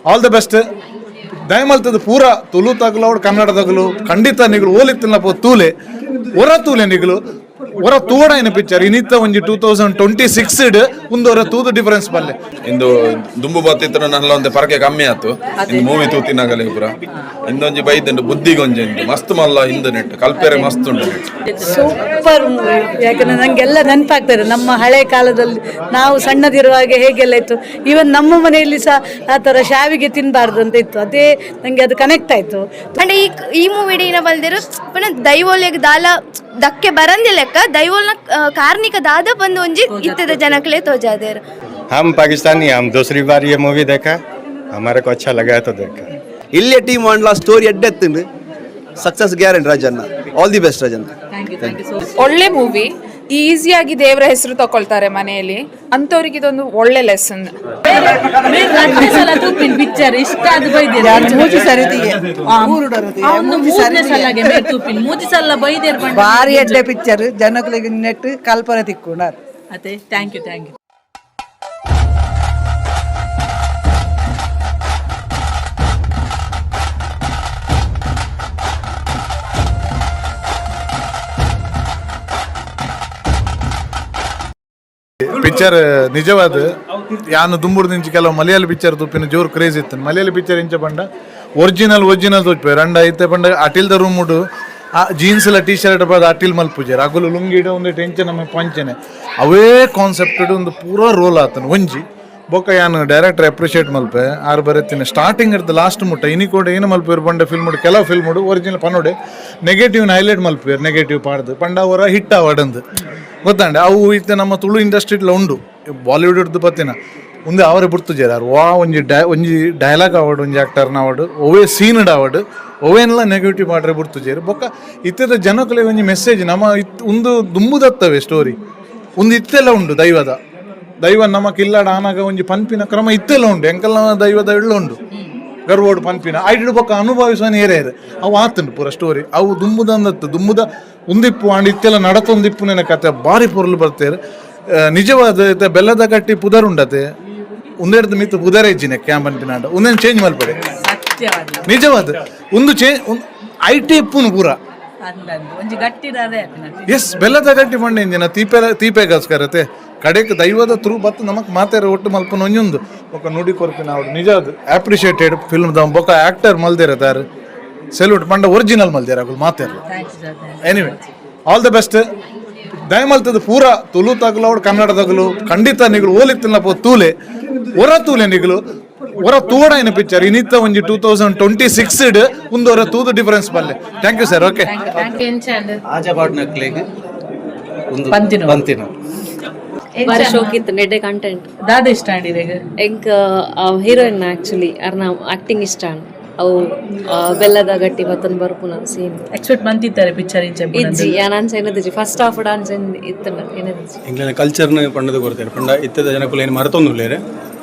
All the best. ದಯಮಲ್ತದ ಪೂರ ತುಳು ತಗಲು, ಕನ್ನಡ ತಗಲು, ಖಂಡಿತ ನಿಗಳು ಓಲಿತ್ತಿನ ತೂಲೆ, ಹೊರ ತೂಲೆ ನಿಗಳು ಹೊರ ತೋಡಾಯಿನ ಪಿಕ್ಚರ್. ಇನ್ನಿತ್ತ ಒಂಜಿ 2026 ಒಂದು ಹೊರ ತೂದು ಡಿಫರೆನ್ಸ್ ಬಲ್ಲೆ. ಇಂದು ದುಂಬು ಬತ್ತಿತ್ತು, ನಲ್ಲ ಒಂದು ಪರಕೆ ಕಮ್ಮಿ ಆತು. ಇಂದು ಮೂವಿ ತೂತಿನಾಗಲೇ ಪೂರ ಇಂದೊಂಜಿ ಬೈದುಂಡು, ಬುದ್ಧಿಗೊಂಜಿ ಉಂಟು. ಮಸ್ತ್ ಮಲ್ಲ ಹಿಂದೆ ನೆಟ್ಟು ಕಲ್ಪೆರೆ ಮಸ್ತ್ ಉಂಟು. Super movie. ಯಾಕಂದ್ರೆ ನನಗೆಲ್ಲ ನೆನಪಾಗ್ತದೆ, ನಮ್ಮ ಹಳೆ ಕಾಲದಲ್ಲಿ ನಾವು ಸಣ್ಣದಿರುವಾಗ ಹೇಗೆಲ್ಲ ಇತ್ತು. ಈವನ್ ನಮ್ಮ ಮನೆಯಲ್ಲಿ ಸಹ ಆ ಥರ ಶಾವಿಗೆ ತಿನ್ನಬಾರ್ದು ಅಂತ ಇತ್ತು. ಅದೇ ನನಗೆ ಅದು ಕನೆಕ್ಟ್ ಆಯಿತು. ಅಂಡ ಈ ಈ ಮೂವಿ ಏನ ಬಲ್ದಿರು ಪಂಡ ದೈವೋಲೆಗ್ ದಾಲ ದಕ್ಕೆ ಬರಂದಿ ಲೆಕ್ಕ, ದೈವೋಲ್ನ ಕಾರ್ನಿಕ ದಾದ ಬಂದು ಒಂಜಿ ಇತ್ತದ ಜನಕ್ಲೆ ತೋಜಾದೇರು. हम पाकिस्तानी हैं, हम दूसरी बार ये मूवी देखा, हमारे को अच्छा लगा है तो देखा। ಇಲ್ಲೇ ಟೀಮ್ ಆಂಡ್ಲ ಸ್ಟೋರಿ ಎಡ್ಡೆತ್ತುಂಡು. Success guarantee Rajanna. All the best, Rajanna. Thank you, thank you so. ಒಳ್ಳೆ ಮೂವಿ. ಈಸಿಯಾಗಿ ದೇವರ ಹೆಸರು ತಕೊಳ್ತಾರೆ ಮನೆಯಲ್ಲಿ, ಅಂಥವ್ರಿಗೆ ಇದೊಂದು ಒಳ್ಳೆ ಲೆಸನ್. ಸಲ ತೂಪಿನ ಪಿಕ್ಚರ್ ಇಷ್ಟ ಅದು ಬೈದೇರು. ಮೂಜಿ ಸರಿತಿಗೆ. ಒಂದು ಮೂರನೇ ಸಲಗೆ ಮೇರ್ ತೂಪಿನ, ಮೂಜಿ ಸಲ ಬೈದೇರು ಪಂಡ. ಬಾರಿ ಎಡ್ಡೆ ಪಿಕ್ಚರ್, ಜನಕುಲೆಗ್ ನೆಟ್ ಕಲ್ಪನೆ ತಿಕ್ಕುಂಡಾರ್. ಅದೇ, thank you, thank you. Picture ನಿಜವಾದ ಯಾನು ದುಂಬುಡು ನಿಂಚಿ ಕೆಲವು ಮಲಯಾಳಿ ಪಿಕ್ಚರ್ ತುಪ್ಪಿನ ಜೋರು ಕ್ರೇಜ್ ಇತ್ತು. ಮಲಯಾಳಿ ಪಿಕ್ಚರ್ ಇಂಚ ಪಂಡ ಒರಿಜಿನಲ್ ಒರಿಜಿನಲ್ ತೋಚ್ಪೆ ರಂಡ ಐತೆ ಪಂಡ ಅಟಿಲ್ the ರೂಮುಡು ಆ ಜೀನ್ಸ್ ಎಲ್ಲ ಟೀ ಶರ್ಟ್ ಬದ ಅಟಿಲ್ ಮಲ್ಪುಜೆರ್. ಅಗುಲು ಲುಂಗಿಡ ಒಂದು ಟೆನ್ಷನ್ ನಮ್ಮ ಪಂಚನೆ ಅವೇ ಕಾನ್ಸೆಪ್ಟ್ ಒಂದು ಪೂರಾ ರೋಲ್ ಆತನ ಒಂಜಿ. ಬೊಕ್ಕ ಯಾನು ಡೈರೆಕ್ಟರ್ ಅಪ್ರಿಷಿಯೇಟ್ ಮಲ್ಪೆ. ಆರು ಬರತ್ತಿನ ಸ್ಟಾರ್ಟಿಂಗ್ ಇರ್ದು ಲಾಸ್ಟ್ ಮುಟ್ಟ ಇನಿ ಕೂಡ ಏನು ಮಲ್ಪೇರು ಪಂಡ ಫಿಲ್ಮ್, ಕೆಲವು ಫಿಲ್ಮ್ ಒರಿಜಿನಲ್ ಪನೋಡೆ ನೆಗೆಟಿವ್ ಹೈಲೈಟ್ ಮಲ್ಪೇರು. ನೆಗೆಟಿವ್ ಪಾಡ್ದು ಪಂಡ ಅವರ ಹಿಟ್ ಅವಡಂದು ಗೊತ್ತಾಂಡೆ. ಅವು ಇತ್ತೆ ನಮ್ಮ ತುಳು ಇಂಡಸ್ಟ್ರಿಟ್ಲ ಉಂಡು, ಬಾಲಿವುಡ್ ಹಿಡ್ದು ಪತ್ತಿನ ಉಂದೆ ಅವರೇ ಬುಡ್ತುಜೆರ್. ಆರ್ ವಾ ಒಂಜಿ ಡೈ ಒಂಜಿ ಡೈಲಾಗ್ ಆವಡ್, ಒಂಜಿ ಆಕ್ಟರ್ನ ಆವಡ್, ಒವೇ ಸೀನ್ ಆವಡ್, ಒವೇನ್ಲ ನೆಗೆಟಿವ್ ಮಾಡ್ರೆ ಬುಡ್ತುಜೆರ್. ಬೊಕ್ಕ ಇತ್ತೆದ ಜನಕುಲೆ ಒಂಜಿ ಮೆಸೇಜ್ ನಮ್ಮ ಇತ್ ಉಂದು ದುಂಬುದತ್ತವೆ ಸ್ಟೋರಿ. ಒಂದು ಇತ್ತೆಲ್ಲ ಉಂಡು ದೈವದ, ದೈವ ನಮ್ಮ ಕಿಲ್ಲಾಡ ಆನಾಗ ಒಂಜಿ ಪನ್ಪಿನ ಕ್ರಮ ಇತ್ತೆಲ್ಲ ಉಂಡು. ಎಂಕಲ್ನ ದೈವದ ಇಳ್ಳ ಉಂಡು, ಗರ್ವೋಡು ಪನ್ಪಿನ ಐಡ್ ಬೊಕ್ಕ ಅನುಭವಿಸುವ ಏರೇರು ಅವು ಆತುಂಡು ಪೂರ ಸ್ಟೋರಿ. ಅವು ದುಂಬುದಂದತ್ತು ದುಂಬುದ ಉಂದಿಪ್ಪು ಆಂಡ್ ಇತ್ತೆಲ್ಲ ನಡತೊಂದಿಪ್ಪು ನೆನ ಕತೆ ಬಾರಿ ಪೊರ್ಲು ಬರ್ತೇರು. ನಿಜವಾದ ಇತ್ತೆ ಬೆಲ್ಲದ ಕಟ್ಟಿ ಪುದರ್ ಉಂಡತೆ, ಉಂದೆಡ್ದು ಮಿತ್ತು ಪುದರೇ ಇಜ್ಜಿನೆ ಕ್ಯಾಂ ಪನ್ಪಿನಾಂಡ. ಉಂದೇನು ಚೇಂಜ್ ಮಲ್ಪಡೆ. ಸತ್ಯವಾದ. ನಿಜವಾದ ಒಂದು ಚೇಂಜ್ IT ಇಪ್ಪುನು ಪೂರ. ಅಂದಂದು ಒಂಜಿ ಗಟ್ಟಿದಾದೆ. ಎಸ್, ಬೆಲ್ಲದ ಗಟ್ಟಿ ಪಂಡ ಇಂಜಿನ ತೀಪೆ ತೀಪೆಗೋಸ್ಕರತೆ ಕಡೆಕ್ ದೈವದ ತ್ರೂ ಬತ್ತು ನಮಕ್ ಮಾತೆರ ಒಟ್ಟು ಮಲ್ಪನ ಒಂಜೊಂದು ಬೊಕ್ಕ ನುಡಿ ಕೊರ್ಪಿನ ಅವ್ರು. ನಿಜ ಅದು appreciated film the. ಬೊಕ್ಕ ಆಕ್ಟರ್ ಮಲ್ದೇರ ತಾರು, ಸೆಲ್ಯೂಟ್. ಪಂಡ ಒರಿಜಿನಲ್ ಮಲ್ದೇರ ಅಗುಲು ಮಾತೆರ್ಲ. Thanks sir. Anyway, all the best. ದಯಮಲ್ತದ ಪೂರ ತುಳು ತಗಲು, ಕನ್ನಡ ತಗಲು, ಖಂಡಿತ ನಿಗಳು ಓಲಿತ್ತಿನ ತೂಲೆ, ಹೊರ ತೂಲೆ ನಿಗಳು ಹೊರ ತೋಡಾಯಿನ ಪಿಕ್ಚರ್. ಇನ್ನಿತ್ತ ಒಂಜಿ 2026 ಒಂದು ಹೊರ ತೂದು ಡಿಫರೆನ್ಸ್ ಬಲ್ಲೆ. Thank you sir, okay. ಆಜಪಾಟ್ನಕ್ಲೆಗ್ ಒಂದು ಪಂತಿನ. ಪಂತಿನ. ಬಾರಿ ಶೋಕ್ ಇತ್ತು, ನೆಡ್ಡೆ ಕಂಟೆಂಟ್. ದಾದ ಇಷ್ಟ ಆಂಡಿರೆಗ್? ಎಂಕ್ ಹೀರೋಯಿನ್ ಆಕ್ಚುಲಿ ಅರ್ನ ಆಕ್ಟಿಂಗ್ ಇಷ್ಟ ಆಂಡ್. ಅವು ಬೆಲ್ಲದ ಗಟ್ಟಿ ಬತ್ತನ್ ಬರ್ಪುನ ಸೀನ್. ಎಕ್ಸ್ಪೆಕ್ಟ್ ಮಂತಿತ್ತಾರೆ ಪಿಕ್ಚರ್ ಇಂಚ? ಇಜ್ಜಿ, ಯಾನ್ ಅಂಚ ಏನದಿಜಿ. First half dance ಇತ್ತು ಏನದಿಜಿ. ಎಂಕ್ಲೆನ ಕಲ್ಚರ್ನ ಪಂಡದು ಕೊಡ್ತಾರೆ ಪಂಡ ಇತ್ತದ ಜನಕುಲು ಏನು ಮರೆತೊಂದುಲ್ಲೇರೆ,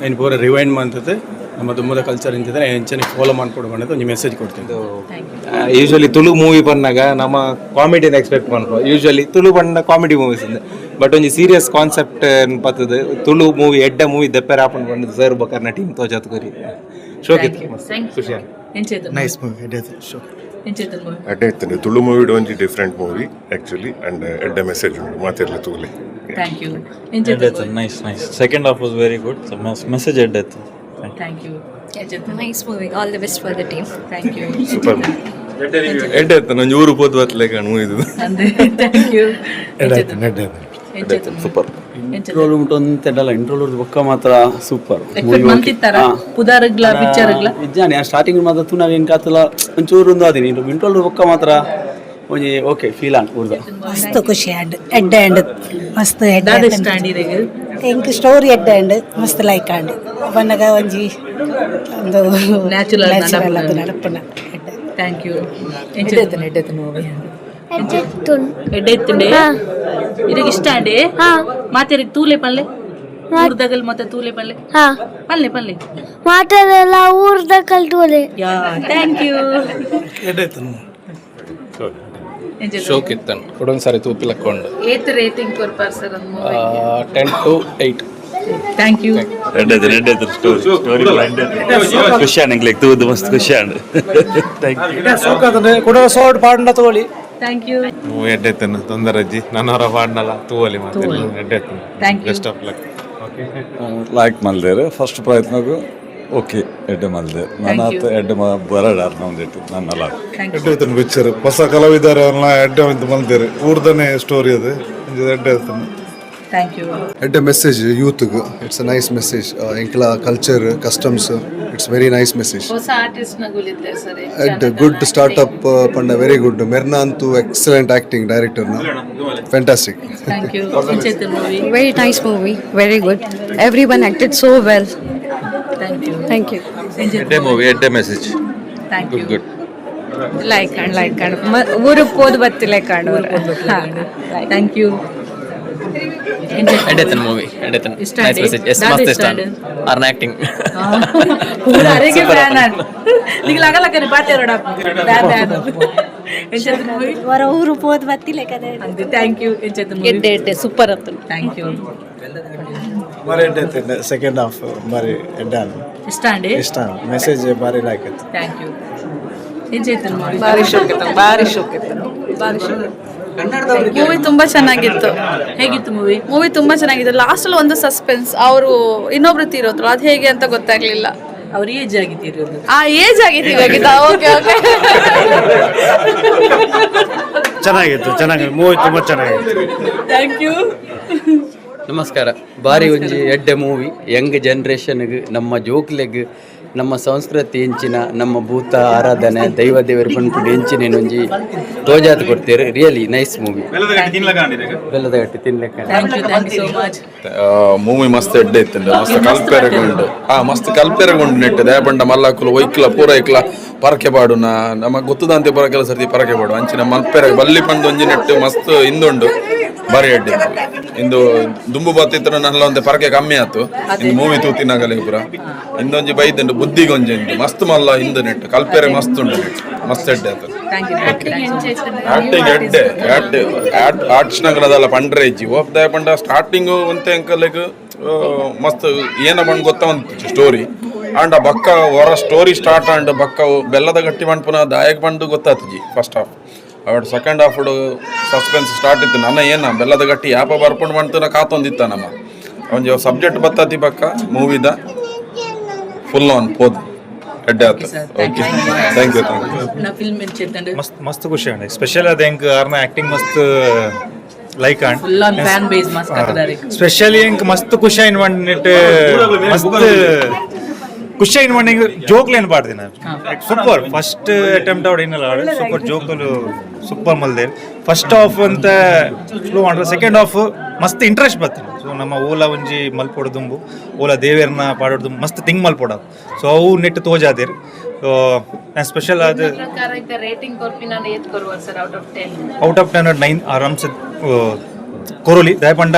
ಏನು ಪೂರ ರಿವೈಂಡ್ ಮಂತದೆ ನಮ್ಮ ದುಮ್ಮದ ಕಲ್ಚರ್ ಇಂತಿದ್ರೆ ಎಂಚನೆ ಫಾಲೋ ಮಾಡ್ಕೊಡು ಪಂಡದು ಒಂಜಿ ಮೆಸೇಜ್ ಕೊಡ್ತೀನಿ. ಯೂಶಲಿ ತುಳು ಮೂವಿ ಪನ್ನಾಗ ನಮ್ಮ ಕಾಮಿಡಿನ ಎಕ್ಸ್ಪೆಕ್ಟ್ ಮನ್ಪ. ಯೂಶಲಿ ತುಳು ಪಂಡ ಕಾಮಿಡಿ ಮೂವೀಸ್ ಇಂದ, ಬಟ್ ಒಂಜಿ ಸೀರಿಯಸ್ ಕಾನ್ಸೆಪ್ಟ್ ಪತ್ತದು ತುಳು ಮೂವಿ, ಎಡ್ಡೆ ಮೂವಿ ದೆಪ್ಪೆರ ಆಪುಂಡು ಪಂಡದು ಸರ್ ಬೊಕರ್ನ ಟೀಮ್ ತೋಜಾತ್ ಕೊರಿ. ಶೋಕ್ ಇತ್ತು, ಮಸ್ತ್ ಖುಷಿ ಆಂಡ್. ಎಂಚೈತು? ನೈಸ್ ಮೂವಿ, ಶೋಕ್. ಎಂಚೈತು ಮೂವಿ? ಅಡ್ಡೆ ಇತ್ತು. ತುಳು ಮೂವಿ ಒಂಜಿ different movie actually and ಎಡ್ಡೆ ಮೆಸೇಜ್ ಉಂಟು, ಮಾತೆರ್ಲ ತೂಲೆ. Thank you. ಎಂಚೈತು? Nice, nice. Second half was very good. Message ಎಡ್ಡೆ ಇತ್ತು. Thank you. ಎಂಚೈತು? Nice movie, all the best for the team. Thank you. Super. ಎಡ್ಡೆ ಇತ್ತು. ನಂಜಿ ಊರು ಪೋದು ಬತ್ತಲೆ ಕಾಣು ಇದು. Thank you. ಎಂಚೈತು? Super. Interval ಉಂಟು ಅಂತೆಲ್ಲ, ಇಂಟ್ರೋಲ್ ಬೊಕ್ಕ ಮಾತ್ರ ಸೂಪರ್. ಎಕ್ಸ್ಪೆಕ್ಟ್ ಮಂತಿತ್ತಾರ ಪುದಾರ್ಗ್ಲ ಪಿಕ್ಚರ್ಗ್ಲ? ನಿಜಾನೆ, ಸ್ಟಾರ್ಟಿಂಗ್ ಮಾತ್ರ ತೂನಾಗ ಏನು ಕಾತಲ ಒಂಚೂರು ಒಂದು ಅದಿನಿ, ಇಂಟ್ರೋಲ್ ಬೊಕ್ಕ ಮಾತ್ರ ಒಂಜಿ okay feel on ಊರ್ದ. ಮಸ್ತ್ ಖುಷಿ ಆಂಡ್, ಎಡ್ಡೆ ಆಂಡ್, ಮಸ್ತ್ ಎಡ್ಡೆ. ದಾದ ಇಷ್ಟ ಆಂಡಿರೆಗ್? ಎಂಕ್ ಸ್ಟೋರಿ ಎಡ್ಡೆ ಆಂಡ್, ಮಸ್ತ್ ಲೈಕ್ ಆಂಡ್. ಬನ್ನಗ ಒಂಜಿ ಒಂದು Natural. Natural ಅದು ನಡಪುನ ಎಡ್ಡೆ. Thank you. ಎಂಚೈತು? ಎಡ್ಡೆ ಮೂವಿ, ಎಡ್ಡೆ ಇತ್ತುಂಡೆ. ಇರಗ್ ಇಷ್ಟ ಆಂಡೆ. ಮಾತೆರಿಗೆ ತೂಲೆ ಪಲ್ಲೆ, ಊರ್ದಗಲ್ ಮತ್ತೆ ತೂಲೆ ಪಲ್ಲೆ, ಪಲ್ಲೆ ಪಲ್ಲೆ. ಮಾತಾಡಲ್ಲ, ಊರ್ದ ತೂಲೆ. Yeah, thank you. ಶೋಕ್ ಇತ್ತನ್, ಕೊಡೊಂದು ಸಾರಿ ತೂಪಿಲಕ್ಕೊಂಡು. ಏತ್ ರೇಟಿಂಗ್ ಕೊರ್ಪಾರ್ ಸರ್ ಒಂದು ಮೂವಿ? 10 to 8. Thank you. ಎಡ್ಡೆ ಎಡ್ಡೆ ಸ್ಟೋರಿ ಸ್ಟೋರಿ ಖುಷಿ ಆಂಡ್ ತೂದು ಮಸ್ತ್ ಖುಷಿ and thank you. ಕೂಡ ಸೋಟ್ ಪಾಂಡ ತಗೊಳ್ಳಿ. Thank you. Movie ಎಡ್ಡೆ ಇತ್ತು, ತೊಂದರೆ ಅಜ್ಜಿ ನನ್ನವರ ಪಾಡ್ನಲ್ಲ ತೂವಲಿ ಮಾತ್ರ ಎಡ್ಡೆ ಇತ್ತು. Thank you. Best of luck. Like ಮಲ್ದೇರು first ಪ್ರಯತ್ನಗೂ okay ಎಡ್ಡೆ ಮಲ್ದೆ ನನ್ನ ಎಡ್ಡೆ ಬರಡ ನಮ್ದಿಟ್ಟು ನನ್ನ thank ಎಡ್ಡೆ ಇತ್ತು ಪಿಕ್ಚರ್. ಹೊಸ ಕಲಾವಿದರನ್ನ ಎಡ್ಡೆ ಅಂತ ಮಲ್ದೇರು, ಊರ್ದನೆ ಸ್ಟೋರಿ ಅದು, ಎಡ್ಡೆ ಇತ್ತು. Thank you. ಎಡ್ಡೆ ಮೆಸೇಜ್ ಯೂತ್ಗೆ. It's a nice message. ಎಂಕ್ಲ culture, customs, it's very nice message. ಹೊಸ ಆರ್ಟಿಸ್ಟ್ ನಗುಲಿದ್ದೆ ಸರ್. ಎಡ್ಡೆ ಗುಡ್ ಸ್ಟಾರ್ಟ್ಅಪ್ ಪಂಡ ವೆರಿ ಗುಡ್. ಮೆರ್ನಾ ಅಂತೂ ಎಕ್ಸಲೆಂಟ್ ಆಕ್ಟಿಂಗ್, ಡೈರೆಕ್ಟರ್ನ fantastic. Thank you. ಎಂಚೈತೆ movie? Very nice movie, very good. Everyone acted so well. Thank you. Thank you. ಎಡ್ಡೆ movie, ಎಡ್ಡೆ message. Thank you. Good. Like and like and ಊರು ಪೋದು ಬತ್ತಿಲ್ಲ ಕಾಣೋರು. Thank you. ಎಡ್ಡೆ movie ಎಡ್ಡೆ. ಇಷ್ಟ nice message. S, ಮಸ್ತ್ ಇಷ್ಟ ಆರ್ನ ಆಕ್ಟಿಂಗ್. ಪೂರ ಅರೆಗೆ ಫ್ಯಾನ್ ಆಡ್ ನಿಗ್ಲ ಆಗಲಕ್ಕನೆ ಪಾತೆ ರೋಡ ಎಂಚೈತೆ ಮೂವಿ? ವರ ಊರು ಪೋದು ಬತ್ತಿಲ್ಲ ಕದೆ. Thank you. ಎಂಚೈತೆ movie? ಎಡ್ಡೆ ಎಡ್ಡೆ, ಸೂಪರ್ ಆತು. Thank you. ಬಾರಿ ಎಡ್ಡೆ ಇತ್ತು. ಸೆಕೆಂಡ್ ಹಾಫ್ ಬಾರಿ ಎಡ್ಡೆ. ಇಷ್ಟ ಅಂಡಿ? ಇಷ್ಟ, ಮೆಸೇಜ್ ಬಾರಿ ಲೈಕ್ ಇತ್ತು. Thank you. ಎಂಚೈತೆ movie? ಬಾರಿ ಶೋಕ್ ಇತ್ತು, ಬಾರಿ ಶೋಕ್ ಇತ್ತು, ಬಾರಿ ಶೋಕ್. ಮೂವಿ ತುಂಬಾ ಚೆನ್ನಾಗಿತ್ತು. ಹೇಗಿತ್ತು ಮೂವಿ? ಮೂವಿ ತುಂಬಾ ಚೆನ್ನಾಗಿತ್ತು. ಲಾಸ್ಟ್ ಅಲ್ಲಿ ಒಂದು ಸಸ್ಪೆನ್ಸ್, ಅವರು ಇನ್ನೊಬ್ರು ತೀರೋದ್ರು, ಅದು ಹೇಗೆ ಅಂತ ಗೊತ್ತಾಗ್ಲಿಲ್ಲ. ಅವ್ರ ಏಜ್ ಆಗಿದ್ದೀರೋದು. ಆ ಏಜ್ ಆಗಿತ್ತು ಇವಾಗಿದ್ದ. Okay okay. ಚೆನ್ನಾಗಿತ್ತು, ಚೆನ್ನಾಗಿ ಮೂವಿ ತುಂಬ ಚೆನ್ನಾಗಿತ್ತು. Thank you. ನಮಸ್ಕಾರ. ಬಾರಿ ಒಂಜಿ ಎಡ್ಡೆ ಮೂವಿ. ಯಂಗ್ ಜನ್ರೇಷನ್ಗೆ, ನಮ್ಮ ಜೋಕ್ಲೆಗ್, ನಮ್ಮ ಸಂಸ್ಕೃತಿ ಎಂಚಿನ, ನಮ್ಮ ಭೂತ ಆರಾಧನೆ, ದೈವ ದೇವರು ಪನ್ಪುಂಡು ಎಂಚಿನ ಒಂಜಿ ತೋಜಾತ್ ಕೊಡ್ತೀರಿ. Really nice movie. ಬೆಲ್ಲದ ಗಟ್ಟಿ ತಿನ್ಲಿಕ್ಕೆ. Thank you, thank you so much. Movie ಮಸ್ತ್ ಎಡ್ಡೆ ಇತ್ತು, ಮಸ್ತ್ ಕಲ್ಪೆರಗುಂಡು. ಆ ಮಸ್ತ್ ಕಲ್ಪೆರಗುಂಡು ನೆಟ್ಟು ದಯಪಂಡ ಮಲ್ಲಾಕುಲು ಒಯ್ಕ್ಲ ಪೂರ ಐಕ್ಲ ಪರಕೆ ಪಾಡುನ ನಮಗ್ ಗೊತ್ತದಂತೆ ಪೂರ ಕೆಲಸ ಸರ್ತಿ ಪರಕೆ ಪಾಡು ಅಂಚಿನ ಮಲ್ಪೆರ ಬಲ್ಲಿ ಪಂದು ಒಂಜಿ ನೆಟ್ಟು ಮಸ್ತ್ ಇಂದುಂಡು, ಬಾರಿ ಎಡ್ಡೆ ಇತ್ತು. ಇಂದು ದುಂಬು ಬತ್ತಿತ್ತು ನಲ್ಲ ಒಂತೆ ಪರಕೆ ಕಮ್ಮಿ ಆತು ಇಂದು ಮೂವಿ ತೂತಿನಾಗಲೇ ಪೂರ. ಇಂದೊಂಜಿ ಬೈದುಂಡು ಬುದ್ಧಿಗೊಂಜಿ ಇಂದು ಮಸ್ತ್ ಮಲ್ಲ ಇಂದು ನೆಟ್ಟು ಕಲ್ಪೆರೆ ಮಸ್ತ್ ಉಂಡು ನೆಟ್ಟು ಮಸ್ತ್ ಎಡ್ಡೆ ಆತು. Thank you. Acting ಎಡ್ಡೆ ಎಡ್ಡೆ. ಆರ್ಟ್ಸ್ನಗರದಲ್ಲ ಪಂಡ್ರೆ ಇಜ್ಜಿ ಓಪ್ ದಯ ಪಂಡ ಸ್ಟಾರ್ಟಿಂಗ್ ಒಂತೆ ಅಂಕಲೆಗ್ ಮಸ್ತ್ ಏನ ಬಂದು ಗೊತ್ತಾ ಒಂದು ಸ್ಟೋರಿ ಆಂಡ ಬಕ್ಕ ಹೊರ story start and ಬಕ್ಕ ಬೆಲ್ಲದ ಗಟ್ಟಿ ಪನ್ಪುನ ದಾಯಕ್ ಬಂದು ಗೊತ್ತಾತಜಿ ಫಸ್ಟ್ ಹಾಫ್. ಅವಡ್ second half suspense start ಇತ್ತು. ನನ್ನ ಏನ ಬೆಲ್ಲದ ಗಟ್ಟಿ ಯಾಪ ಬರ್ಕೊಂಡು ಬಂತು ಕಾತೊಂದಿತ್ತ ನಮ್ಮ ಒಂಜಿ ಸಬ್ಜೆಕ್ಟ್ ಬತ್ತಾತಿ ಬಕ್ಕ ಮೂವಿದ ಫುಲ್ ಆನ್ ಪೋದ್ ಎಡ್ಡೆ ಆತು. Okay, thank you, thank you. ನಾ ಫಿಲ್ಮ್ ಎಂಚೈತೆ? ಮಸ್ತ್ ಮಸ್ತ್ ಖುಷಿ ಅಂಡ್ ಸ್ಪೆಷಲ್ ಅದು ಎಂಕ್ ಆರ್ನ ಆಕ್ಟಿಂಗ್ ಮಸ್ತ್ like and full on fan base ಮಸ್ತ್ ಹಾಕಿದ್ದಾರೆ. ಸ್ಪೆಷಲಿ ಎಂಕ್ ಮಸ್ತ್ ಖುಷಿ ಐನ್ ಬಂದಿಟ್ಟು, ಮಸ್ತ್ ಖುಷಿ ಐನ್ ಬಂಡಿ ಜೋಕ್ಲೇನು ಪಾಡ್ದಿನ. Super first attempt ಅವಡ್ ಇನ್ನಲ್ಲ, super ಜೋಕಲು super ಮಲ್ದೆ. First half ಅಂತ ಸ್ಲೋ ಮಾಡ್ರೆ ಸೆಕೆಂಡ್ ಹಾಫ್ ಮಸ್ತ್ ಇಂಟ್ರೆಸ್ಟ್ ಬರ್ತದೆ. ಸೊ ನಮ್ಮ ಓಲಾ ಒಂಜಿ ಮಲ್ಪೊಡು ದುಂಬು ಓಲಾ ದೇವೇರ್ನ ಪಾಡೋದು ಮಸ್ತ್ ಥಿಂಗ್ ಮಲ್ಪೊಡ. ಸೊ ಅವು ನೆಟ್ ತೋಜಾದಿರ್. ಸೊ ಸ್ಪೆಷಲ್ ಅದು ರೇಟಿಂಗ್ ಕೊರ್ಪಿನ ಏತ್ ಕೊರುವ sir out of 10? Out of 10 9 ಆರಾಮ್ಸೆ ಕೊರೋಲಿ. ದಯಪಂಡ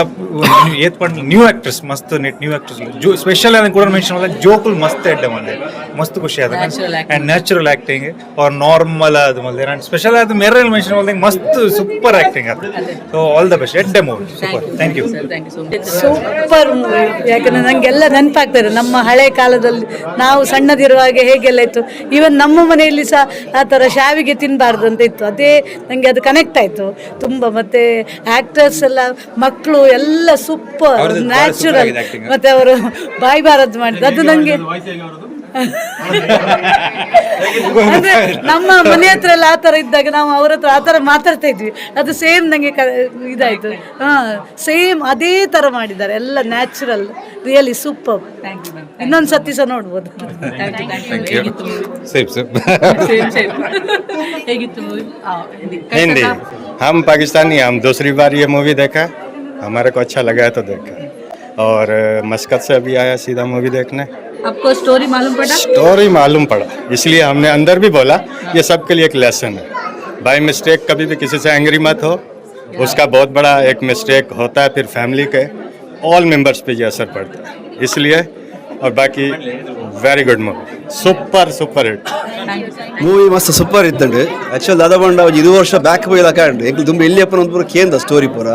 ಏತ್ ಪಂಡ ನ್ಯೂ ಆಕ್ಟರ್ಸ್ ಮಸ್ತ್ net new actors ಜೋ ಸ್ಪೆಷಲ್ ಆದ ಕೂಡ ಮೆನ್ಷನ್ ಮಾಡಲ್ಲ. ಜೋಕುಲ್ ಮಸ್ತ್ ಎಡ್ಡೆ ಮಲ್ದೆ, ಮಸ್ತ್ ಖುಷಿ ಆದ. Natural acting. And natural acting ಅವ್ರ ನಾರ್ಮಲ್ ಅದು ಮಲ್ದೆ. ಆ್ಯಂಡ್ ಸ್ಪೆಷಲ್ ಆದ ಮೆರಲ್ ಮೆನ್ಷನ್ ಮಲ್ದೆ, ಮಸ್ತ್ ಸೂಪರ್ ಆಕ್ಟಿಂಗ್ ಅದು. So all the best, ಎಡ್ಡೆ movie, super. Thank you. Sir, thank you so much. Super movie. ಯಾಕಂದ್ರೆ ನನಗೆಲ್ಲ ನೆನಪಾಗ್ತದೆ ನಮ್ಮ ಹಳೆ ಕಾಲದಲ್ಲಿ ನಾವು ಸಣ್ಣದಿರುವಾಗ ಹೇಗೆಲ್ಲ ಇತ್ತು. ಈವನ್ ನಮ್ಮ ಮನೆಯಲ್ಲಿ ಸಹ ಆ ಥರ ಶಾವಿಗೆ ತಿನ್ನಬಾರ್ದು ಅಂತ ಇತ್ತು. ಅದೇ ನನಗೆ ಅದು ಕನೆಕ್ಟ್ ಆಯಿತು ತುಂಬ. ಮತ್ತು ಆ್ಯಕ್ಟರ್ಸ್ ಎಲ್ಲ, ಮಕ್ಕಳು ಎಲ್ಲ ಸೂಪರ್. ಅವ್ರದ್ದು ಭಾಳ super natural ಆಗಿದೆ acting. ಮತ್ತು ಅವರು ಬಾಯಿ ಬಾರದ್ದು ಮಾಡಿದ್ದು ಅದು ನನಗೆ ಅಂದ್ರೆ ನಮ್ಮ ಮನೆ ಹತ್ರ ಎಲ್ಲ ಆ ಥರ ಇದ್ದಾಗ ನಾವು ಅವ್ರ ಹತ್ರ ಆ ಥರ ಮಾತಾಡ್ತಾ ಇದ್ವಿ. ಅದು ಸೇಮ್ ನನಗೆ ಇದಾಯಿತು. ಹಾಂ, ಸೇಮ್ ಅದೇ ಥರ ಮಾಡಿದ್ದಾರೆ ಎಲ್ಲ, natural, really super. Thank you ma'am. ಇನ್ನೊಂದು ಸತಿ ಸಹ ನೋಡ್ಬೋದು. Thank you, thank you. ಹೇಗಿತ್ತು movie? Safe safe. Same same. ಹೇಗಿತ್ತು ಮೂವಿ? हिंदी। हम पाकिस्तानी हैं, हम दूसरी बार ये मूवी देखा, हमारे को अच्छा लगा है तो देखा और मस्कत से अभी आया सीधा मूवी देखने। आपको स्टोरी मालूम पड़ा? स्टोरी मालूम पड़ा, इसलिए हमने अंदर भी बोला ये सबके लिए एक लेसन है। बाई मिस्टेक कभी भी किसी से एंग्री मत हो, उसका बहुत बड़ा एक मिस्टेक होता है, फिर फैमिली के ऑल मेंबर्स पे ये असर पड़ता है। इसलिए और बाकी very good movie, super super hit. Movie ಮಸ್ತ್ ಸೂಪರ್ ಇತ್ತಂಡು. ಆ್ಯಕ್ಚುಲ್ ದಾದಾ ಬಂಡ ಒಂಜಿ 20 ವರ್ಷ ಬ್ಯಾಕ್ ಪೋಯಿಲ ಕಾಂಡ್ ಎಂಕ್ಲು ದುಂಬು ಎಲ್ಲಿ ಅಪ್ಪನ ಒಂದು ಪೂರ ಕೇಂದ್ರ ಸ್ಟೋರಿ ಪೂರ.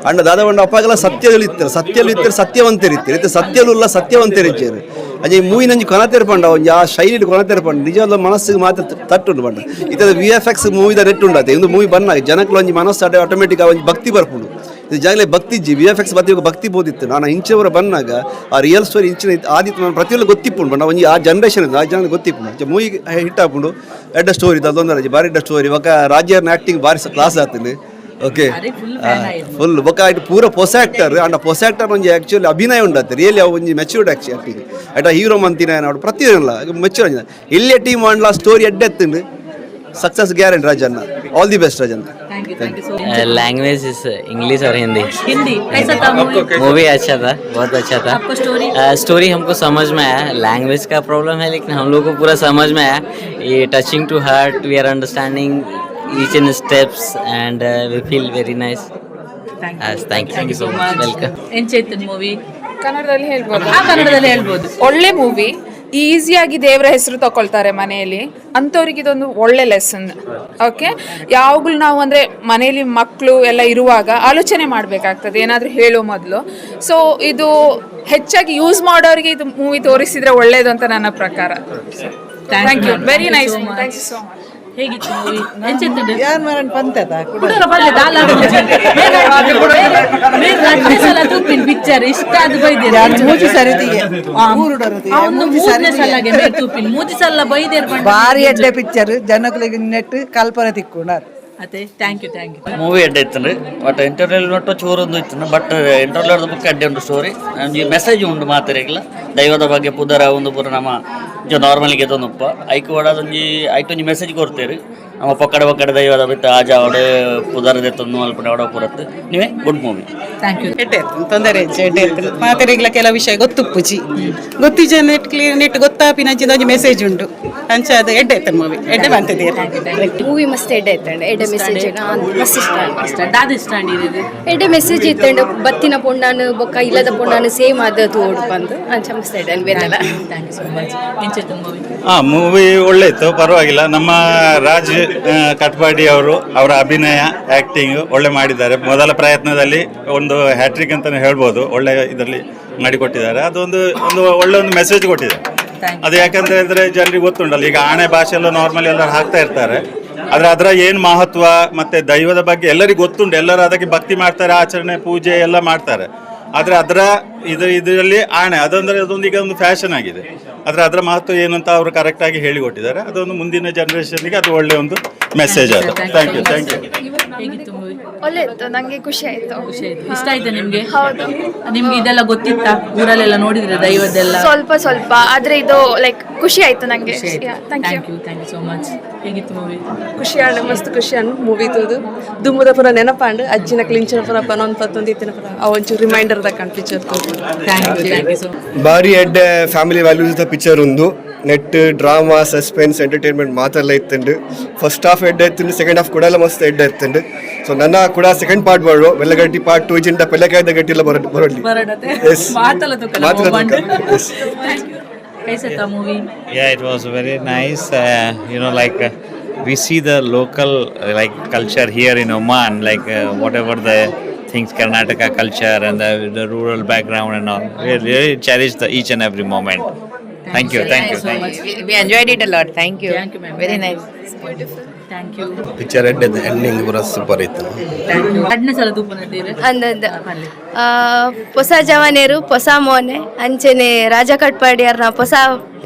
ಅಂಡ ದಾದಾ ಬಂಡ ಅಪ್ಪಾಗಲ ಸತ್ಯದಲ್ಲಿ ಇತ್ತಾರೆ, ಸತ್ಯಲು ಇತ್ತಾರೆ, ಸತ್ಯವಂತರು ಇತ್ತಾರೆ. ಇತ್ತೆ ಸತ್ಯಲು ಇಲ್ಲ, ಸತ್ಯವಂತರು ಇచ్చాರು. ಅಂಚೆ ಈ ಮೂವಿ ನಂಜಿ ಕೊನತೆರ್ ಪಂಡ ಒಂಜಿ ಆ ಶೈಲಿ ಕೊನತೆರ್ ಪಂಡ ನಿಜವಾದ ಮನಸ್ಸಿಗೆ ಮಾತ್ರ ತಟ್ಟುಂಡು ಪಂಡ. ಇತ್ತದ ವಿಎಫ್ಎಕ್ಸ್ ಮೂವಿದ ನೆಟ್ ಉಂಡಾತೆ. ಇಂದು ಮೂವಿ ಬನ್ನ ಜನಕ್ಲು ಒಂಜಿ ಮನಸ್ಸು ಆಟೋಮೆಟಿಕ್ ಒಂಜಿ ಭಕ್ತಿ ಬರ್ಪುಂಡು. ಇದು ಜಾಗಲೇ ಭಕ್ತಿ ಇಜ್ಜಿ, ವಿಎಫ್ಎಕ್ಸ್ ಬತ್ತಿ ಭಕ್ತಿ ಬೋದಿತ್ತು. ನಾನು ಇಂಚೆವರ ಬನ್ನಾಗ ಆ ರಿಯಲ್ ಸ್ಟೋರಿ ಇಂಚಿನ ಆದಿತ್ತು. ನಾನು ಪ್ರತಿಯೊಂದು ಗೊತ್ತಿಪ್ಪುಂಡು ಬಣ್ಣ ಒಂಜಿ ಆ ಜನರೇಷನ್ ಆ ಜನ ಗೊತ್ತಿಪ್ಪುಂಡು. ಮೂವಿ ಹಿಟ್ ಆಪುಂಡು. ಎಡ್ಡ ಸ್ಟೋರಿ ಅದೊಂದು ಬಾರಿ ಎಡ್ಡ ಸ್ಟೋರಿ. ಬೊಕ ರಾಜ್ಯರ್ನ ಆಕ್ಟಿಂಗ್ ಬಾರಿ ಕ್ಲಾಸ್ ಆತಂಡು. ಓಕೆ ಫುಲ್ ಬೊಕ ಇಟ್ಟು ಪೂರ ಪೊಸ ಆಕ್ಟರ್. ಅಂಡ ಪೊಸ ಆಕ್ಟರ್ ಒಂಜಿ ಆಕ್ಚುಲಿ ಅಭಿನಯ ಉಂಡಾತೆ. ರಿಯಲಿ ಅವು ಒಂಜಿ ಮೆಚೂರ್ಡ್ ಆಕ್ಟಿಂಗ್. ಅಟ ಹೀರೋ ಮಂತಿನ ನೋಡು ಪ್ರತಿಯೊಂದು ಮೆಚೂರ್. ಇಲ್ಲೇ ಟೀಮ್ ಮಾಡ್ಲಾ ಸ್ಟೋರಿ ಎಡ್ಡೆ ಎತ್ತುಂಡು. Success guarantee Rajanna. All the best Rajanna. Thank you, thank you so much. Language is English और हिंदी. हिंदी कैसा था मूवी? मूवी अच्छा था, बहुत अच्छा था. आपको स्टोरी? स्टोरी हमको समझ में आया. लैंग्वेज का प्रॉब्लम है, लेकिन हम लोग को पूरा समझ में आया. ये touching to heart, we are understanding each and steps and we feel very nice. Thank you, thank you so much. Welcome. ಎಂಚೈತನ್ movie? ಕನ್ನಡದಲ್ಲಿ ಹೇಳ್ಬೋದು? ಹಾ, ಕನ್ನಡದಲ್ಲಿ ಹೇಳ್ಬೋದು. ಒಳ್ಳೆ ಮೂವಿ. ಈಸಿಯಾಗಿ ದೇವರ ಹೆಸರು ತಗೊಳ್ತಾರೆ ಮನೆಯಲ್ಲಿ, ಅಂಥವ್ರಿಗೆ ಇದೊಂದು ಒಳ್ಳೆ ಲೆಸನ್. ಓಕೆ, ಯಾವಾಗಲೂ ನಾವು ಅಂದರೆ ಮನೆಯಲ್ಲಿ ಮಕ್ಕಳು ಎಲ್ಲ ಇರುವಾಗ ಆಲೋಚನೆ ಮಾಡಬೇಕಾಗ್ತದೆ ಏನಾದರೂ ಹೇಳೋ ಮೊದಲು. ಸೊ ಇದು ಹೆಚ್ಚಾಗಿ ಯೂಸ್ ಮಾಡೋರಿಗೆ ಇದು ಮೂವಿ ತೋರಿಸಿದ್ರೆ ಒಳ್ಳೇದು ಅಂತ ನನ್ನ ಪ್ರಕಾರ. Thank you, very nice, thank you so much. ಹೇಗಿತ್ತು ಮೂವಿ? ಎಂಚೈತುಂಡು? ಯಾನ್ ಮರನ್ ಪಂತದ. ಕುಡರ ಪಲ್ಲೆ ದಾಲ. ಮೇರ್ ರಡ್ಡೆ ಸಲ ತೂಪಿನ್ ಪಿಕ್ಚರ್ ಇಷ್ಟ ಅದು ಬೈದೇರ್. ಯಾನ್ ಮೂಜಿ ಸರಿ ತೂಯೆ. ಊರುಡೊರ ತೂಯೆ. ಒಂದು ಮೂಜಿ ಸರಿ ಮೂರನೇ ತೂಯೆ. ಸಲಗೆ ಮೇರ್ ತೂಪಿನ್, ಮೂಜಿ ಸಲ ಬೈದೇರ್ ಪಂಡ. ಬಾರಿ ಎಡ್ಡೆ ಪಿಕ್ಚರ್. ಜನಕ್ಲೆಗ್ ನೆಟ್ ಕಲ್ಪನೆ ತಿಕ್ಕುಂಡು. ಅದೇ, thank you, thank you. Movie ಎಡ್ಡೆ ಇತ್ತು. ಬಟ್ ಇಂಟರ್ವಲ್ ಒಟ್ಟು ಚೂರೊಂದು ಇತ್ತು. ಬಟ್ ಇಂಟರ್ವಲ್ ಬುಕ್ ಎಡ್ಡೆ ಉಂಟು. ಸ್ಟೋರಿ ಒಂಜಿ ಮೆಸೇಜ್ ಉಂಟು ಮಾತೆರೆಗ್ಲ ದೈವದ ಬಗ್ಗೆ. ಪುದರ ಒಂದು ಪೂರ ನಮ್ಮ ನಾರ್ಮಲ್ ಗೆತೊಂದುಪ್ಪ. ಐಕ್ ಒಂಜಿ ಐಟ್ ಒಂಜಿ ಮೆಸೇಜ್ ಕೊಡ್ತೇರು. ನಮ್ಮ ಪಕ್ಕಡ ಪಕ್ಕಡ ದೈವದ ಬಿತ್ತ ಆಜ ಅವಡು ಪುದರ ದೆತ್ತೊಂದು ಮಲ್ಪುಂಡು ಅವಡ ಪೂರತ್ತು. ನೀವೇ good movie. Thank you. ಎಡ್ಡೆ ಇತ್ತು, ತೊಂದರೆ ಇಜ್ಜಿ, ಎಡ್ಡೆ ಇತ್ತು. ಮಾತೆರೆಗ್ಲ ಕೆಲವು ವಿಷಯ ಗೊತ್ತುಪ್ಪುಜಿ, ಗೊತ್ತಿಜ net clear net ಗೊತ್ತಾಪಿನಂಚಿನ ಒಂಜಿ ಮೆಸೇಜ್ ಉಂಟು. ಅಂಚ ಅದು ಎಡ್ಡೆ ಇತ್ತು ಮೂವಿ, ಎಡ್ಡೆ ಬಂತಿದ್ದೀರಿ. ಮೂವಿ ಮಸ್ತ್ ಎಡ್ಡೆ ಇತ್ತಂಡೆ. ಎಡ್ಡೆ ಮೆಸೇಜ್, ಮಸ್ತ್ ಇಷ್ಟ. ಇಷ್ಟ ದಾದ ಇಷ್ಟ ಅಂಡಿರೋದು? ಎಡ್ಡೆ ಮೆಸೇಜ್ ಇತ್ತಂಡೆ. ಬತ್ತಿನ ಪೊಣ್ಣಾನು ಬೊಕ್ಕ ಇಲ್ಲದ ಪೊಣ್ಣಾನು ಸೇಮ್ ಆದ ತೋಡು ಬಂದು ಅಂಚ ಮಸ್ತ್ ಎಡ್ಡೆ ಬೇರೆಲ್ಲ. Thank you so much. ಎಂಚೈತು movie? ಹಾಂ, ಮೂವಿ ಒಳ್ಳೆ ಇತ್ತು, ಪರವಾಗಿಲ್ಲ. ನಮ್ಮ ರಾಜ್ ಕಟ್ಪಾಡಿ ಅವರು, ಅವರ ಅಭಿನಯ, ಆ್ಯಕ್ಟಿಂಗ್ ಒಳ್ಳೆ ಮಾಡಿದ್ದಾರೆ. ಮೊದಲ ಪ್ರಯತ್ನದಲ್ಲಿ ಒಂದು ಹ್ಯಾಟ್ರಿಕ್ ಅಂತಲೇ ಹೇಳ್ಬೋದು. ಒಳ್ಳೆ ಇದರಲ್ಲಿ ಮಾಡಿಕೊಟ್ಟಿದ್ದಾರೆ. ಅದೊಂದು ಒಂದು ಒಳ್ಳೆ ಒಂದು ಮೆಸೇಜ್ ಕೊಟ್ಟಿದೆ ಅದು. ಯಾಕಂತ ಹೇಳಿದ್ರೆ ಜನರಿಗೆ ಗೊತ್ತುಂಟಲ್ಲ, ಈಗ ಆಣೆ ಭಾಷೆ ಎಲ್ಲ ನಾರ್ಮಲ್ ಎಲ್ಲರೂ ಹಾಕ್ತಾ ಇರ್ತಾರೆ. ಆದರೆ ಅದರ ಏನು ಮಹತ್ವ ಮತ್ತೆ ದೈವದ ಬಗ್ಗೆ ಎಲ್ಲರಿಗೂ ಗೊತ್ತುಂಟು. ಎಲ್ಲರೂ ಅದಕ್ಕೆ ಭಕ್ತಿ ಮಾಡ್ತಾರೆ, ಆಚರಣೆ ಪೂಜೆ ಎಲ್ಲ ಮಾಡ್ತಾರೆ. ಆದರೆ ಅದರ ಇದು ಇದರಲ್ಲಿ ಆಣೆ ಅದಂದರೆ ಅದೊಂದು ಈಗ ಒಂದು ಫ್ಯಾಷನ್ ಆಗಿದೆ. ಆದರೆ ಅದರ ಮಹತ್ವ ಏನು ಅಂತ ಅವರು ಕರೆಕ್ಟಾಗಿ ಹೇಳಿಕೊಟ್ಟಿದ್ದಾರೆ. ಅದೊಂದು ಮುಂದಿನ ಜನರೇಷನ್ಗೆ ಅದು ಒಳ್ಳೆಯ ಒಂದು ಮೆಸೇಜ್ ಅದು. Thank you, thank you. ಹೇಗಿತ್ತು ಮೂವಿ? ಒಳ್ಳೆ ಇತ್ತು, ನಂಗೆ ಖುಷಿ ಆಯ್ತು. ಖುಷಿ ಆಯ್ತು. ಇಷ್ಟ ಆಯ್ತಾ ನಿಮ್ಗೆ? ಹೌದು. ನಿಮ್ಗೆ ಇದೆಲ್ಲ ಗೊತ್ತಿತ್ತಾ? ಊರಲ್ಲೆಲ್ಲ ನೋಡಿದ್ರೆ ದೈವದ್ದೆಲ್ಲ? ಸ್ವಲ್ಪ ಸ್ವಲ್ಪ. ಆದ್ರೆ ಇದು ಲೈಕ್ ಖುಷಿ ಆಯ್ತು ನಂಗೆ. Thank you. Thank you, thank you so much. ಹೇಗಿತ್ತು ಮೂವಿ? ಖುಷಿ ಆಂಡ್, ಮಸ್ತ್ ಖುಷಿ ಆಂಡ್ ಮೂವಿ ತೂದು. ದುಮ್ಮದ ಪೂರ ನೆನಪಾಂಡ್. ಅಜ್ಜಿನ ಕ್ಲಿಂಚಿನ ಪೂರ ಪನೊಂದು ಪತ್ತೊಂದು ಇತ್ತಿನ ಪೂರ ಅವ ಒಂಚೂರು reminder ದಕ್ಕಂಡ್ picture. Thank you, thank you so ಬಾರಿ ಎಡ್ಡೆ family values the picture ಉಂದು. Net drama, suspense, entertainment ಮಾತೆಲ್ಲ ಇತ್ತುಂಡು. ಫಸ್ಟ್ ಹಾಫ್ ಎಡ್ಡೆ ಇತ್ತುಂಡು, ಸೆಕೆಂಡ್ ಹಾಫ್ ಕೂಡ ಮಸ್ತ್ ಎಡ್ಡೆ ಇತ್ತುಂಡು. ಸೊ ನನ್ನ ಕೂಡ ಸೆಕೆಂಡ್ ಪಾರ್ಟ್ ಬರೋ, ಬೆಲ್ಲಗಟ್ಟಿ ಪಾರ್ಟ್ 2 ಜಿಂದ ಪೆಲ್ಲಕಾಯ್ದ ಗಟ್ಟಿ ಎಲ್ಲ ಬರೋಡ್ಲಿ. ಬರಡತೆ. ಎಸ್. ಮಾತಲ್ಲ ತುಕಲ. ಮಾತಲ್ಲ. S. Thank you. ಕೈಸಾ ತಾ movie? Yeah, it was very nice. Like we see the local like culture here in Oman, like whatever the things Karnataka culture and the rural background and all. We really cherish the each and every moment. Thank you, thank you, thank you. We enjoyed it a lot. Thank you. Thank you, ma'am. Very nice. Thank you. Picture ಎಡ್ಡೆ, ending ಪೂರ super ಇತ್ತು. Thank you. ರಡ್ಡನೇ ಸಲ ತೂಪುನದ್ದೀರಿ. ಅಂದಂದು ಹೊಸ ಜವಾನೇರು ಹೊಸ ಮೋನೆ ಅಂಚೆನೆ ರಾಜ ಕಟ್ಪಾಡಿಯರ್ನ ಹೊಸ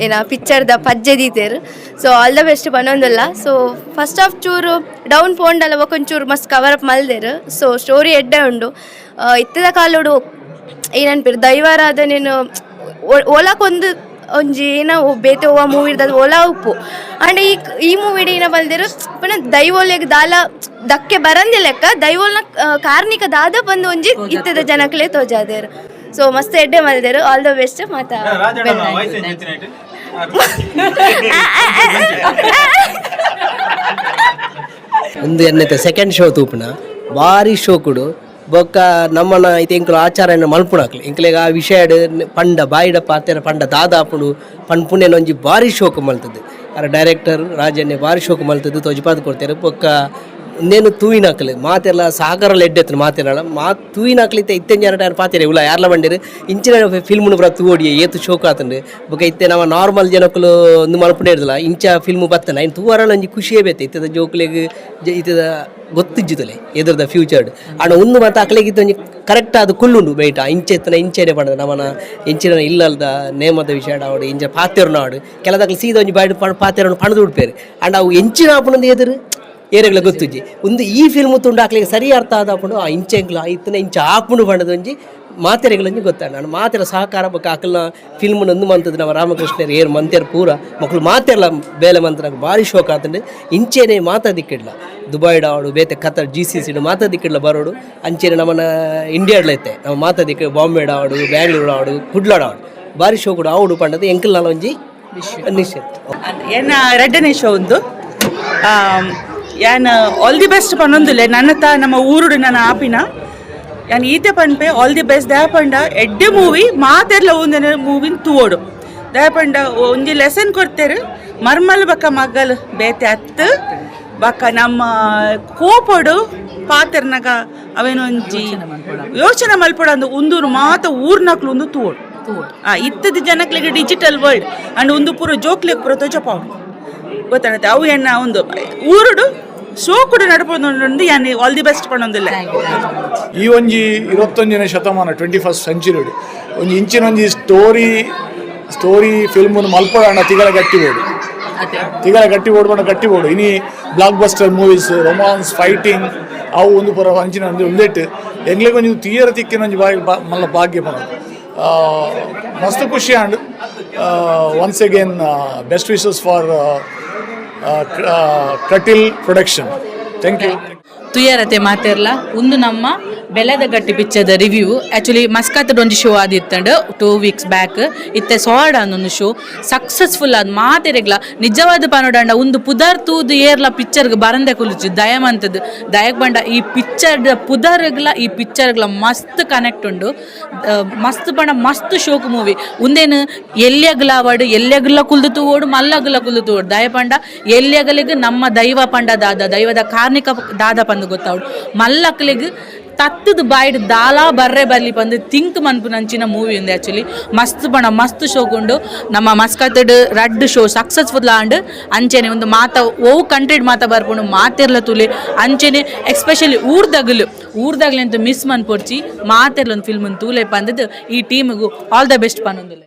ಏನ ಪಿಕ್ಚರ್ದ ಪಜ್ಜೆ ದೀತೇರು. So all the best ಪನೊಂದುಲ್ಲ. So first half ಚೂರು ಡೌನ್ ಪೋಂಡಲ, ಒಂಚೂರು ಮಸ್ತ್ ಕವರ್ ಅಪ್ ಮಲ್ದೇರು. ಸೊ ಸ್ಟೋರಿ ಎಡ್ಡೆ ಉಂಡು. ಇತ್ತದ ಕಾಲೋಡು ಏನನ್ಪಿರು ದೈವಾರಾಧನೆನು ಓಲಾಕೊಂದು ಒಂಜಿ ಏನ ಬೇತೆ ಓವ ಮೂವಿ ಇರ್ತದೆ ಓಲಾ ಉಪ್ಪು. ಅಂಡ್ ಈ ಈ ಮೂವಿಡ್ ಏನ ಬಲ್ದಿರು ಪುನಃ ದೈವೋಲೆಗ್ ದಾಲ ದಕ್ಕೆ ಬರಂದಿ ಲೆಕ್ಕ ದೈವೋಲ್ನ ಕಾರ್ನಿಕ ದಾದ ಬಂದು ಒಂಜಿ ಇತ್ತದ ಜನಕ್ಲೆ ತೋಜಾದೇರು. ಸೊ ಮಸ್ತ್ ಎಡ್ಡೆ ಮಲ್ದೇರು. All the best ಮಾತಾ. ಒಂದು ಎನ್ನತೆ ಸೆಕೆಂಡ್ ಶೋ ತೂಪುನ ಬಾರಿ ಶೋ ಕುಡು. ಬೊಕ್ಕ ನಮ್ಮನ ಇತ್ತೆ ಎಂಕುಲು ಆಚಾರನ ಮಲ್ಪುನಕ್ಲು ಎಂಕ್ಲೆಗ್ ಆ ವಿಷಯಡ್ ಪಂಡ ಬಾಯಿಡ ಪಾತೆರ ಪಂಡ ದಾದ ಆಪುಂಡು ಪನ್ಪುನೆನ್ ಒಂಜಿ ಬಾರಿ ಶೋಕು ಮಲ್ತುದು. ಅರ್ ಡೈರೆಕ್ಟರ್ ರಾಜನ್ನೆ ಬಾರಿ ಶೋಕು ಮಲ್ತುದು ತೋಜಿಪಾದ್ ಕೊರ್ತೆರ್. ಬೊಕ್ಕ ಉಂದೆನ್ ತೂಯಿನಕ್ಲು ಮಾತೆರ್ಲ ಸಹಕಾರಲ ಎಡ್ಡೆ ಮಾತೆರ್ಲ ಮಾ ತೂಯಿನಕ್ಲು. ಇತ್ತೆ ಇತ್ತೆ ಜನ ಪಾತೆರೆ ಉಲ್ಲ ಯಾರ್ಲ ಬಂಡೆರ್ ಇಂಚಿನ ಫಿಲ್ಮ್ನು ಪೂರ ತೂವೊಡಿಯೆ, ಏತ್ ಶೋಕು ಆತುಂಡು. ಬೊಕ್ಕ ಇತ್ತೆ ನಮ ನಾರ್ಮಲ್ ಜನಕುಲು ಉಂದು ಮಲ್ಪುನ ಇರ್ದಲ ಇಂಚ ಫಿಲ್ಮ್ ಬತ್ತನ ಐನ್ ತೂವರಲ ಒಂಜಿ ಖುಷಿಯೇ ಬೇತೆ. ಇತ್ತೆದ ಜೋಕುಲೆಗ್ ಇತ್ತೆದ ಗೊತ್ತಿಜ್ಜಿ ತುಲೆ ಎದುರ್ದ ಫ್ಯೂಚರ್ಡ್. ಆಂಡ ಉಂದು ಮಾತ ಅಕ್ಲೆಗ್ ಇತ್ತೆ ಒಂಜಿ ಕರೆಕ್ಟ್ ಆದ್ ಕುಲ್ಲುಂಡು ಬೈಟ ಇಂಚ ಇತ್ತನ ಇಂಚೆನೆ ಪಂಡ ನಮನ ಇಂಚಿನ ಇಲ್ಲಲ್ದ ನೇಮದ ವಿಷಯ ಆವಡ್, ಇಂಚ ಪಾತೆರ್ನ ಆವಡ್, ಕೆಲದಕ್ಲು ಸೀದ ಒಂಜಿ ಬಾಯ್ಡ್ ಪಾತೆರೊಂಡು ಪಂಡ್ದ್ ಉಡ್ಪೇರು. ಆಂಡ ಅವು ಎಂಚಿನ ಆಪುಂಡು ಎದುರು ಏರೆಗ್ಲ ಗೊತ್ತುಜ್ಜಿ. ಉಂದು ಈ ಫಿಲ್ಮ್ ತುಂಡು ಅಕ್ಲೆಗ್ ಸರಿ ಅರ್ಥ ಆದಾಪುಂಡು. ಆ ಇಂಚ ಎಂಕ್ಲ ಇತ್ತನ ಇಂಚ ಆಪುಂಡು ಪಂಡದ ಒಂಜಿ ಮಾತೆರೆಗ್ಲೊಂಜಿ ಗೊತ್ತಾಂಡ್. ನಾನು ಮಾತೆರ ಸಹಕಾರ ಬೊಕ್ಕ ಅಕಲ್ನ ಫಿಲ್ಮ್ ಒಂದು ಮಂತದ ನಮ್ಮ ರಾಮಕೃಷ್ಣರು ಏರ್ ಮಂತೆರ್ ಪೂರ ಮಕ್ಕಳು ಮಾತೆರ್ಲ ಬೇಲೆ ಮಂತನಾಗ ಭಾರಿ ಶೋಕ್ ಆತುಂಡು. ಇಂಚೆನೆ ಮಾತ ದಿಕ್ಕಿಡ್ಲ ದುಬೈಡ್ ಆವಡು, ಬೇತೆ Qatar GCC ಮಾತ ದಿಕ್ಕಿಡ್ಲ ಬರೋಡು. ಅಂಚೆನೆ ನಮ್ಮನ ಇಂಡಿಯಾಡ್ಲ ಇತ್ತೆ ನಮ್ಮ ಮಾತ ದಿಕ್ಕು ಬಾಂಬೆಡ್ ಆವಡು, ಬ್ಯಾಂಗ್ಳೂರ್ ಆವಡು, ಕುಡ್ಲಡ್ ಆವಡು ಭಾರಿ ಶೋಕುಡು ಆವಡು ಪಂಡದು ಎಂಕಲ್ನ ಒಂಜಿ ನಿಶ್ಚಿತ. ಎನ್ನ ರಡ್ಡನೇ ಶೋ ಉಂದು. ಯಾನ್ all the best ಪನೊಂದುಲ್ಲೆ. ನನ್ನತ ನಮ್ಮ ಊರುಡು ನನ್ನ ಆಪಿನ ಯಾನ್ ಈತೆ ಪನ್ಪೆ all the best. ದಯಪಂಡ ಎಡ್ಡೆ ಮೂವಿ ಮಾತೆರ್ಲ ಒಂದನೆ ಮೂವಿನ್ ತೂವೊಡು. ದಯಪಂಡ ಒಂಜಿ ಲೆಸನ್ ಕೊಡ್ತೇರು. ಮರ್ಮಲ್ ಬಕ್ಕ ಮಗ್ಗಲ್ ಬೇತೆ ಅತ್ತು. ಬಕ್ಕ ನಮ್ಮ ಕೋಪಡು ಪಾತೆರ್ನಗ ಅವೇನೊಂಜಿ ಯೋಚನೆ ಮಲ್ಪೊಡು ಅಂದು ಉಂದೂರು ಮಾತ ಊರ್ನಕ್ಲು ಉಂದು ತೂವೊಡು. ಇತ್ತದ ಜನಕ್ಲೆಗ್ digital world and ಉಂದು ಪೂರ ಜೋಕ್ಲೆಗ್ ಪೂರ ತೋಜಪಾವೊಡು ಗೊತ್ತಾಗತ್ತೆ. ಅವು ಎನ್ನ ಒಂದು ಊರುಡು ಶೋಕುಡು ನಡಪೊಂದು. ಯಾನ್ all the best ಪನೊಂದುಲ್ಲೆ. ಈ ಒಂಜಿ 21ನೇ ಶತಮಾನ, 21st century, ಒಂಜಿ ಇಂಚಿನ ಒಂಜಿ ಸ್ಟೋರಿ ಸ್ಟೋರಿ ಫಿಲ್ಮನ್ನು ಮಲ್ಪಡೋಣ. ತಿಗಳ ಗಟ್ಟಿ ಬೋಡು, ತಿಗಳ ಗಟ್ಟಿ ಬೋಡು ಪಂಡ ಗಟ್ಟಿ ಬೋಡು. ಇನಿ block buster movies, romance, fighting ಅವು ಒಂದು ಪೂರ ಅಂಚಿನ ಒಂದು ಉಂದೆಟ್ ಎಂಗ್ಲೆಗ್ ಒಂಜಿ ತೀಯರ ತಿಕ್ಕಿನ ಒಂಜಿ ಬಾಯಿ ಮಲ್ಲ ಭಾಗ್ಯ ಪನೊಡು. ಮಸ್ತ್ ಖುಷಿ and once again best wishes for Kateel production. Thank you. ತುಯರತೆ ಮಾತೆರ್ಲ, ಉಂದು ನಮ್ಮ ಬೆಲೆದ ಗಟ್ಟಿ ಪಿಕ್ಚರ್ದ ರಿವ್ಯೂ. ಆಕ್ಚುಲಿ ಮಸ್ಕತ್ ಒಂಜಿ ಶೋ ಆದಿತ್ತಂಡ್ 2 ವೀಕ್ಸ್ ಬ್ಯಾಕ್. ಇತ್ತೆ ಸೋಡ ಒಂದೊಂದು ಶೋ ಸಕ್ಸಸ್ಫುಲ್ ಆದ್ ಮಾತೆರೆಗ್ಲ. ನಿಜವಾದ ಪನೊಡಂಡ ಉಂದು ಪುದರ್ ತೂದು ಏರ್ಲ ಪಿಕ್ಚರ್ಗ್ ಬರಂದೆ ಕುಲುಚಿ ದಯಮಂತದ್. ದಯಕ್ ಬಂಡ ಈ ಪಿಕ್ಚರ್ ಪುದರ್ಗ್ಲ ಈ ಪಿಕ್ಚರ್ಗ್ಲ ಮಸ್ತ್ ಕನೆಕ್ಟ್ ಉಂಡು. ಮಸ್ತ್ ಪಂಡ ಮಸ್ತ್ ಶೋಕ್ ಮೂವಿ. ಉಂದೇನು ಎಲ್ಯಗ್ಲ ಆವಡ್, ಎಲ್ಯಗ್ಲ ಕುಲ್ದು ತೂವೋಡು, ಮಲ್ಲಗ್ಲ ಕುಲ್ದು ತೂವೋಡು. ದಯಪಂಡ ಎಲ್ಯಗಲಿಗ್ ನಮ್ಮ ದೈವ ಪಂಡ ದಾದ, ದೈವದ ಕಾರ್ಣಿಕ ದಾದ ಪಂದ್ ಗೊತ್ತಾವಡು. ಮಲ್ಲಕ್ಲೆಗ್ ತತ್ತದ ಬಾಯ್ಡ್ ದಾಲಾ ಬರ್ರೆ ಬರ್ಲಿ ಪಂದ್ ಥಿಂಕ್ ಮನ್ಪುನಂಚಿನ ಮೂವಿ ಉಂದು. ಆಕ್ಚುಲಿ ಮಸ್ತ್ ಪಂಡ ಮಸ್ತ್ ಶೋಕ್ ಉಂಡು. ನಮ್ಮ ಮಸ್ಕತ್ಡ್ ರಡ್ಡ್ ಶೋ ಸಕ್ಸಸ್ಫುಲ್ ಆಂಡ್. ಅಂಚೆನೆ ಒಂದು ಮಾತ ಓವು ಕಂಟ್ರಿಡ್ ಮಾತ ಬರ್ಪುಂಡು ಮಾತೆರ್ಲ ತುಲೆ. ಅಂಚೆನೆ ಎಕ್ಸ್ಪೆಷಲಿ ಊರ್ದಗಲು ಊರ್ದಗ್ಲೆಂತ ಮಿಸ್ ಮನ್ಪೊಡ್ಚಿ, ಮಾತೆರ್ಲ ಒಂದು ಫಿಲ್ಮ್ ತೂಲೆ ಪಂದದ್ ಈ ಟೀಮ್ಗು all the best ಪನೊಂದುಲ್ಲೆ.